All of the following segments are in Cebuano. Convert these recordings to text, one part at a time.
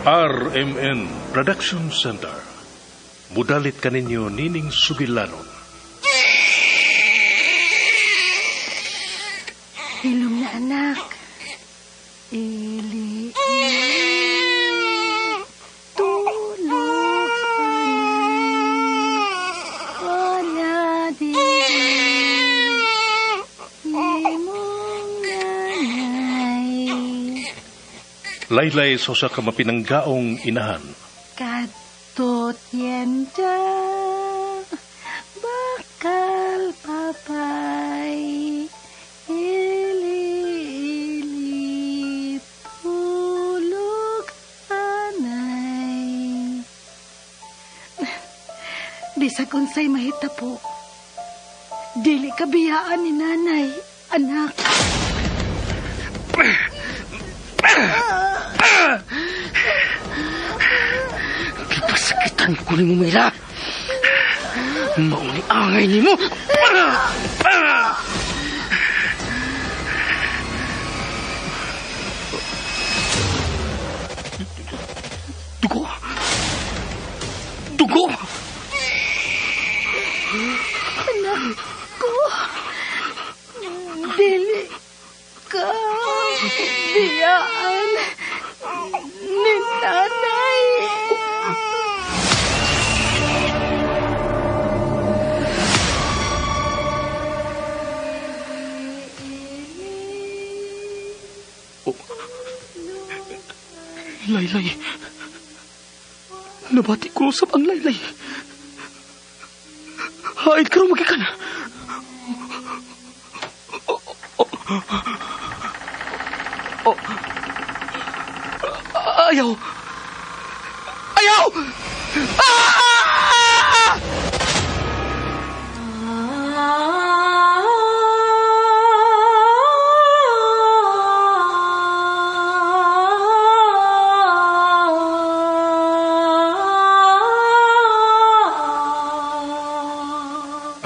RMN Production Center. Mudalit kaninyo nining sugilanon. Hilom na, anak. Ili, ili, tulog anay. Wala di imong nanay. Laylay sa usa ka mapinanggaong inahan. Kadto tienda, bakal papay, ili, ili, tulog anay. Bisag unsay mahitabo, dili ka biyaan ni nanay, anak. Gipasakitan ko nimo, Mila. Mauni angay nimo. Dugo. Dugo. Anak ko, dili ka biyaan ni nanay. Oh. Laylay. Nabati ko usap ang laylay. Haid karon magikan. Oh, oh, oh. Ayaw. Ayaw! Ah!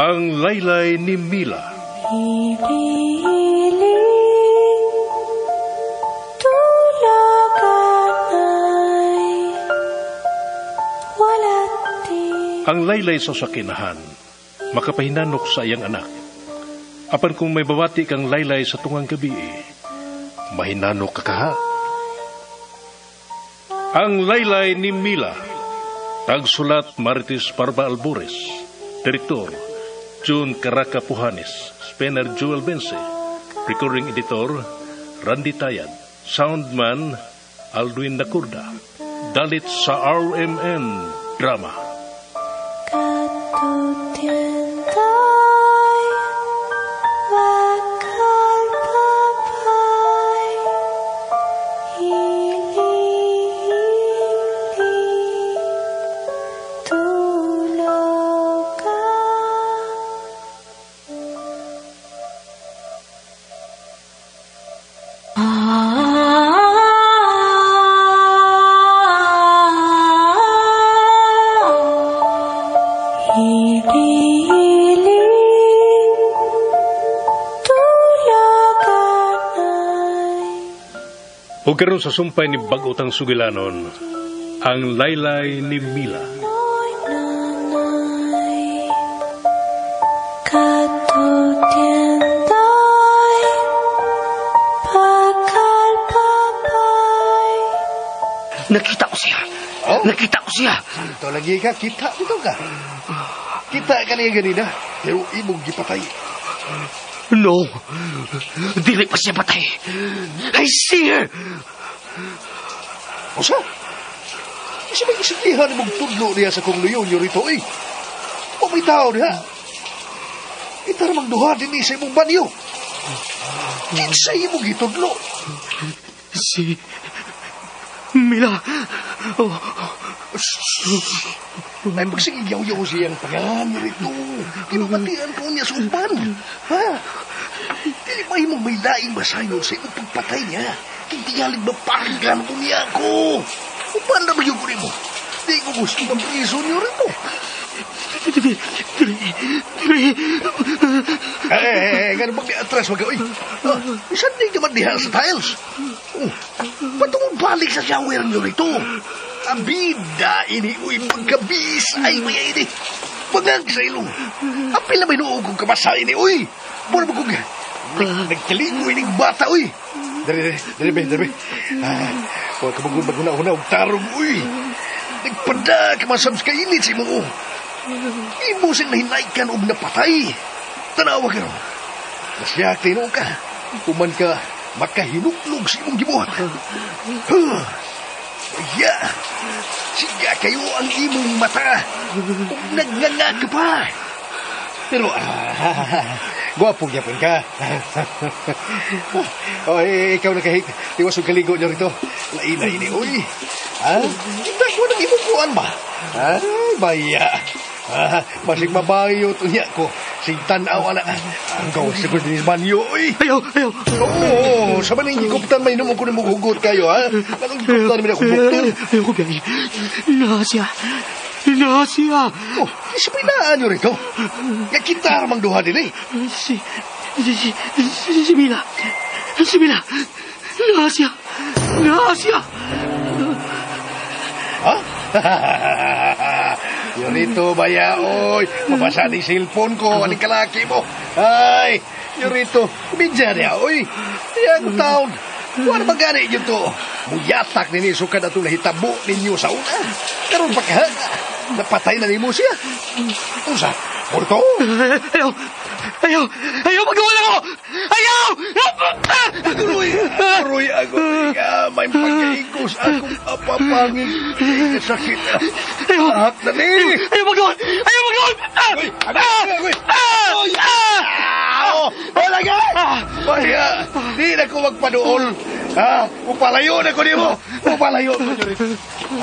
Ang laylay ni Mila. Ili, tulog anay, wala di. Ang laylay sa sakinahan, makapahinanok sa iyang anak. Apan kung may babati kang laylay sa tungang gabi, mahinanok ka kaha. Ang laylay ni Mila. Tagsulat Marites Parba Albores. Direktor June Caraca Puhanes. Spenner Joel Bense. Recording editor Randy Tayad. Soundman Aldwin Nakurda. Dalit sa RMN Drama. Katutientay, bakal papay, ili, ili, tulog ka. Ili, tulog anay. O karon sa sumpay ni bag-otang sugilanon, ang laylay ni Mila. Oy, nanay, katutientay, bakal papay. Nakita ko siya. Oh? Nakita ko siya. Ito lagi ka, kita dito ka. Kita ka niya ganina, pero imong gipatay. No. Dili pa siya patay. I see her. Usa? Kasi may isigihan mong tudlo niya sa kong luyo niyo rito, eh. O may tao niya. Itaramang duha din sa imong banyo. Kinsa imong gitudlo? Si Mila. Oh. Ay, magsigiyaw-yaw siyang pangalan niyo rito. Kinumatian ko niya sa uban. Ha? Dili ba imong may laing masayon sa imong pagpatay niya? Kintingalig mapargan ko niya ako. Uban na ba yun ko nimo? Di ko gusto mapriso niyo rito. Diri, diri, diri. Eh, ganun bang atras wag oy. Isan di ka man diha sa tiles. Oh, patungod balik sa shower niyo rito. Ang bida ini uy magkabis ay may ini. Pagag sa ilong. Ang pila may noog kong kabasa ini uy. Mura ba kong nagkaligo ining bata uy. Dali, dali, dali, dali. Huwag ka magod maguna-una og tarong uy. Nagpada ka masab sa kainit sa imong. Imo siyang nahinaykan og napatay. Tanawa ka ron. Nasya, tinuo ka. Human ka makahinuklog sa imong gibuhat. Ya, siga kayo ang imong mata. Ug nagnganga ka pa. Pero, gwapo gyapon ka. O, ikaw na kahit tiwas og kaligo niyo rito. Lain-lain ni, uy. Ha? Kita ko nang imong kuan ba? Ay, baya. Basig mabayo to niya ko. Sig tan-aw ala. Ang gawas sa ko din banyo, uy. Ayaw, ayaw. Oo, sa maning gikuptan may inom ko na hugot kayo, ha? Anong gikuptan namin ako bukton? Ayaw ko biyahe. Na siya. Na siya. Oh, isipinaan nyo rito. Nga kita ramang duha din, eh. Si Mila. Si Mila. Na siya. Na siya. Ha? Yorito, baya, oy. Mabasa ni cellphone ko, aning kalaki mo. Ay, Yorito, bidya niya, oy. Yang taon. Wala ba gani yun to? Muyatak ni sukad atong nahitabo ninyo sa una. Karon pa ka, napatay na nimo siya. Unsa? Porto? Ayaw! Ayaw! Ayaw! Magawala ko! Ayaw! Aguroy! Aguroy! Aguroy! May pagkaikos akong apapangin. Sakit. Ayaw! Ahak na ni! Ayaw magawala! Ayaw magawala! Agoy! Agoy! Agoy! Wala ka! Wala! Di na ko magpaduol. Ha? Upalayo na ko nimo! Upalayo ko nyo rito.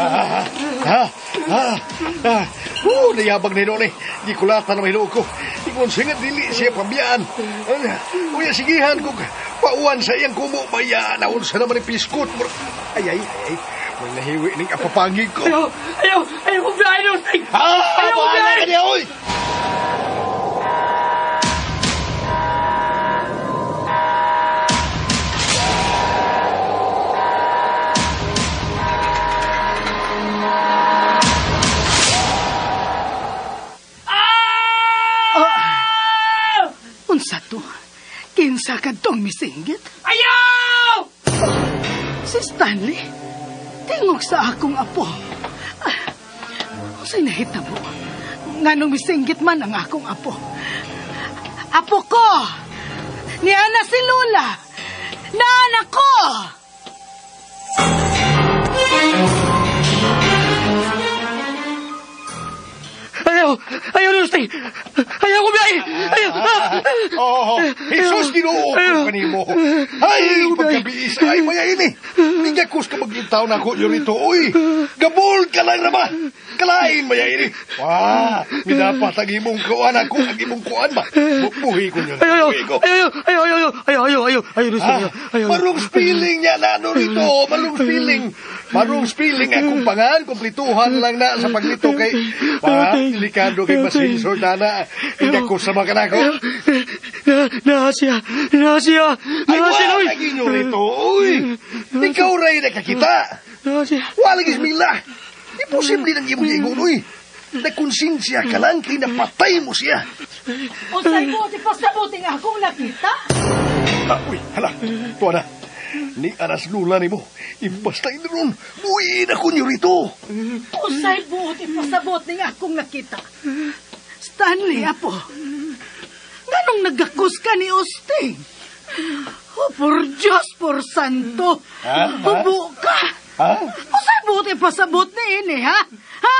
Ha? Ha? Ha? Ha? Nayabang na ni. Gikulatan na may loob ko. Ingon siya nga dili siya pabiyaan. Uya, sigihan ko. Pauan sa iyang kumo. Maya, naon sa naman ni piskot. Ay, ay, ay. May nahiwi ning apapangig ko. Ayaw! Ayaw! Ayaw ko biyahe no! Ha? Ayaw ko Bahala biyahe! ka niya, oy! Unsa to? Kinsa kadtong misinggit? Ayaw! Si Stanley? Tingog sa akong apo. Unsay nahitabo? Nganong misinggit man ang akong apo? Apo ko! Niana si Lola! Naanak ko! Ayaw! Ayaw, Lucy! Ayaw ko biyahe! Ayaw! Oo, Jesus, Ginoo ko kanimo. Ay, pagkabiis, ay, maya ini. Nigakos ka maglintaw na ako yun ito. Uy, gabol ka lang na ba? Kalain, maya ini. Wah, minapat ang imong kuan ako, ang imong kuan ba? Buhi ko yun. Ayaw! Buhi ko. Ayaw! Ayaw! Ayaw! Ayaw! Ayaw! Ayaw! Ayaw, Lucy! Ayaw! Ayaw! Marong spilling niya na ano rito. Marong spilling. Marong spilling akong pangan. Kumplituhan lang na sa paglito kay... Wah, delikado kay Basil Sordana. Igakos sa mga kanako. Na siya! Na siya! Ay, Na siya! wala lagi nyo rito. Uy, ikaw rin nakakita. Na siya! Wala gismila. Imposible nang imong ingon, uy. Nakonsensya ka lang kay napatay mo siya. Unsay buti pasabuti nga akong nakita? Uy, hala. Tuwa na. Ni aras lula ni mo. Imbasta rin. Buhin ako niyo rito. Unsay buti pasabot nga akong nakita? Stanley, apo. Nganong nagakos ka ni Austin? Oh, por Diyos, por Santo. Ha? Bubu ka. Ha? Unsay buti pasabot ni ini, ha? Ha?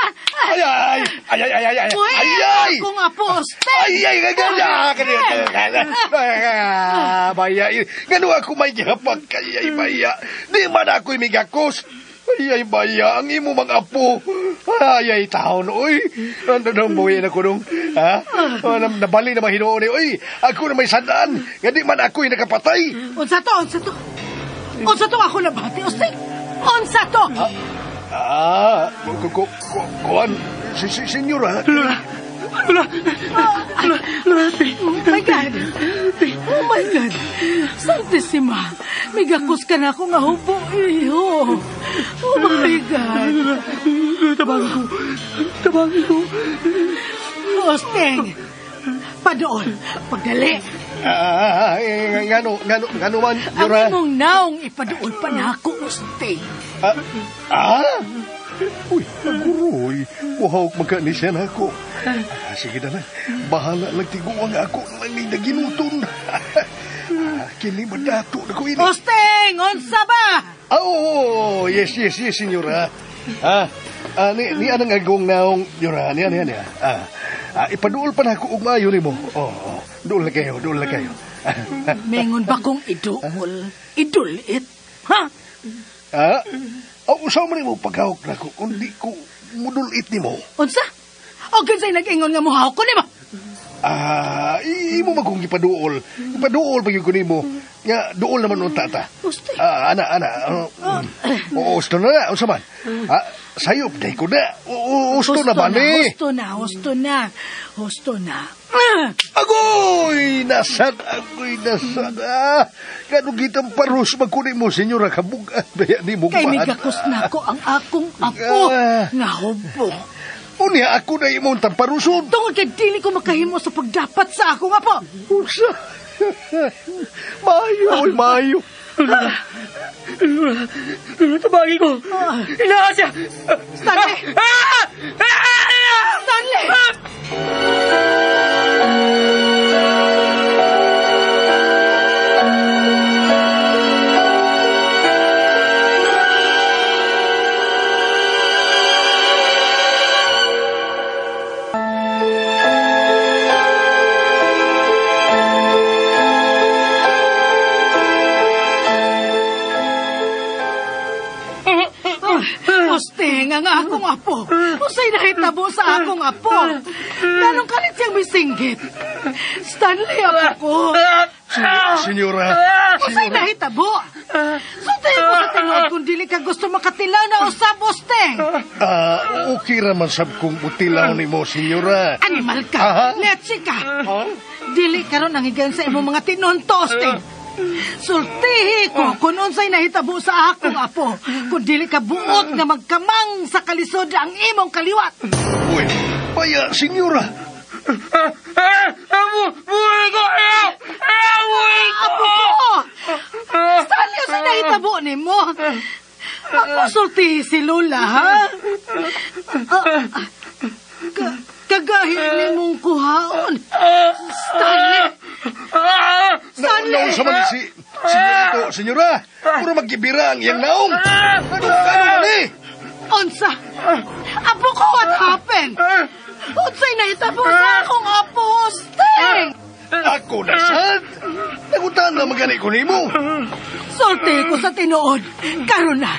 Ay, ay, ay, ay, ay, ay, ay, Buhin ay, ay. akong apo, Austin. Ay, ay, ay, ay, ay, baya, ngano ako may gihapag kay ay, baya. Di man ako'y migakos. Ay, ay, baya, ang imo mga apo. Ay, ay, taon, uy. Ano nang buwi na ko nung, ha? Nabali na mahinuon eh, uy. Ako na may sadaan. Nga di man ako'y nakapatay. Unsa to, unsa to? Unsa to ako nabati, Austin? Unsa to? Kuan, senyora. Lola! Lola! Lola! Lola! Oh my God! Oh my God! Santissima! Migakos ka na ako nga hubo, iho. Oh my God! Lola, tabangan ko. Tabangan ko. Osteng! Padool! Pagdali! Ngano man, Ang Yura? imong naong ipadool pa na ako, Osteng. Uy, guroy. Buhawak magkani siya na ako. Sige na lang. Bahala lang tiguang ako lang ni naginuton. Kini madato na ko ini. Osteng! Unsa ba? Oh, yes, senyora. Ni anang agong naong, Yura, ni. Ipaduol pa na ako og maayo nimo. Oh, dool na kayo. Mengon ba kong iduol? Idulit? Ha? Usaw man nimo paghawak na ko, kundi ko mudulit nimo. Unsa? O kinsay nag-ingon nga muhawak ko nimo? Imo man kong ipaduol. Ipaduol pa gyud ko nimo. Nga duol naman unta ta. Uste. Ana. Usto na, unsa man? Sayop day ko na. Usto na ba ni? Husto na. Agoy! Nasad! Kano kitang paros magkunin mo, senyora, kabugan. Baya ni mong Kay mahal. migakos na ko ang akong apo nga hubo. Unya, ako na imong tamparuson. Tungod kay dili ko makahimo sa pagdapat sa akong apo. Usa. Mayo. Lola, tabangin ko. Inaa siya. Stanley! Stanley! Osteng, ang akong apo. Usay nahitabo sa akong apo. Ganong kalit siyang misinggit. Stanley, apo ko. Senyora. Usay nahitabo. Sultihin ko sa tinuod kung dili ka gusto makatilaw na usab, Osteng. Okay raman sab kong butilaw ni mo, senyora. Animal ka. Leche ka. Dili karon ang higayon sa imong mga tinunto, Osteng. Sultihi ko kung unsay nahitabo sa akong apo. Kung dili ka buot nga magkamang sa kalisod ang imong kaliwat. Uy, baya, senyora. Buhay ko! Buhay ko! Apo ko! Stanley, unsay nahitabo nimo? Ako sultihi si Lola, ha? Kagahi nimong kuhaon. Stanley! Stanley! Naon sa man si senyorito, senyora. Puro magibira ang iyang naong. Ano man eh? Unsa? Apo ko, what happened? Unsay nahitabo sa akong apo, Osteng? Ako na sad. Nagutan na magani ko nimo. Sulti ko sa tinuod. Karon na.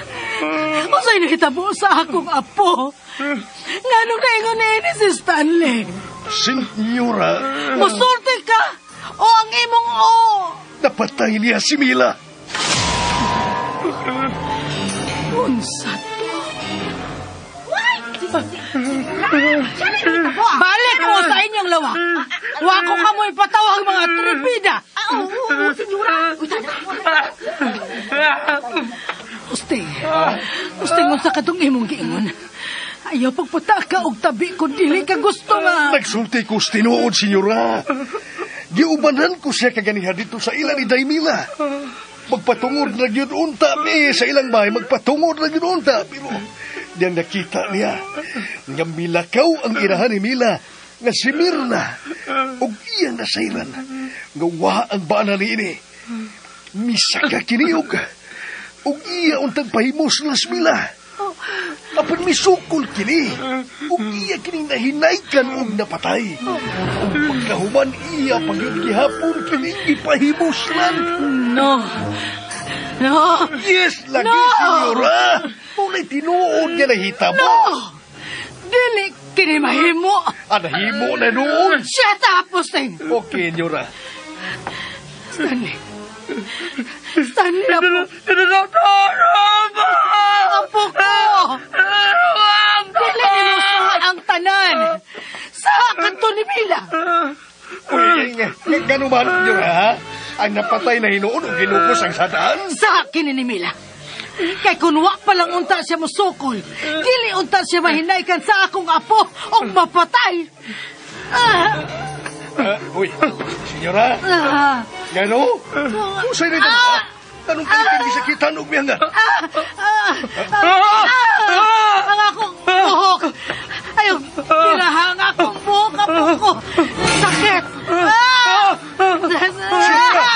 Unsay nahitabo sa akong apo? Nganong naingon niini si Stanley? Senyora. Musulti ka? O ang imong o? Napatay niya si Mila. Unsa to? Balik mo sa inyong lawa. Wa ko kamoy patawag mga tripida. Oo, senyora. Usting, unsa katong imong giingon? Ayaw pagpataka og tabi kung dili ka gusto nga. Nagsulti ko sa tinuod, senyora. Giubanan ko siya kaganiha dito sa ilan ni Daimila. Magpatungod na gyud unta mi sa ilang bahay, magpatungod na gyud unta. Pero diyang nakita niya nga milakaw ang irahan ni Mila nga si Mirna ug iyang nasayran nga wa ang bana niini. Misaka kiniog ug iya untang pahimos na si Mila. Apan misukol kini ug iya kini nahinaykan ug napatay. Ug pagkahuman iya pagyud gihapon kini ipahimuslan. No. No. Yes, lagi, No! senyora. Muna'y tinuod nga nahitabo. No! Dili kini mahimo. Nahimo na noon. Shut up, Usting. Okay, senyora. Stanley. Stanley, apo. Apo ko! Dili nimo sa ang tanan. Sa kanto Nga naman, senyora, ha? Ang napatay na hinuon o ginukos ang sadaan? Sa akin ni Mila. Kay kun wa pa lang unta siya mosukol, dili unta siya mahinaykan sa akong apo og mapatay. Ah, Uy, senyora, ah, ngano? Usay na ito. Anong kalitin gisakitan og mihangan? Ah, ah, ah, ang akong buhok. Ayaw, piraha ang akong buhok, apo ko. Sakit. Ah! Senyora,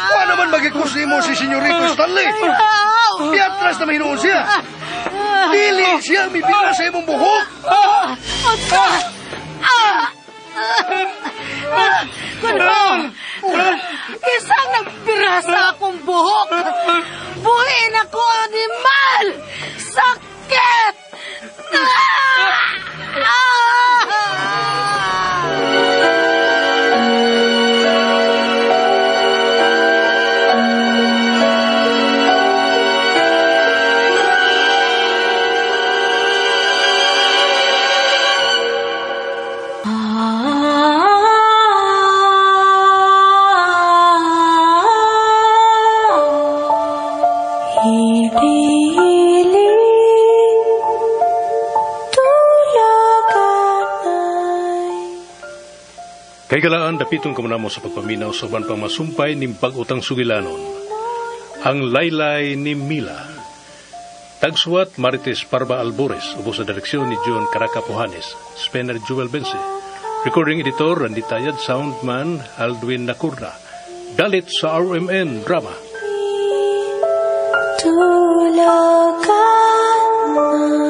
wa naman magikus nimo si Senyorito Stanley. Ayaw! Piatras na mahinuon siya. Dili siya mibira sa imong buhok. Ah! Unsa? Ah! Ah! Kuno! Isang nagbira sa akong buhok! Buhin ako, animal! Sakit! Ah! Ah! Hiling tulaganay. Kay galaan dapiton ka mo sa pagpaminaw sa uban pang masumpay ning bag-utang sugilanon. Ang Laylay ni Mila. Tagsuwat Marites Parba Albores, ubos sa direksyon ni John Caracapuhanes, Spencer Jewel Bense. Recording editor Randy Tayad, soundman Aldwin Nakurna. Dalit sa RMN Drama. Tulaganay.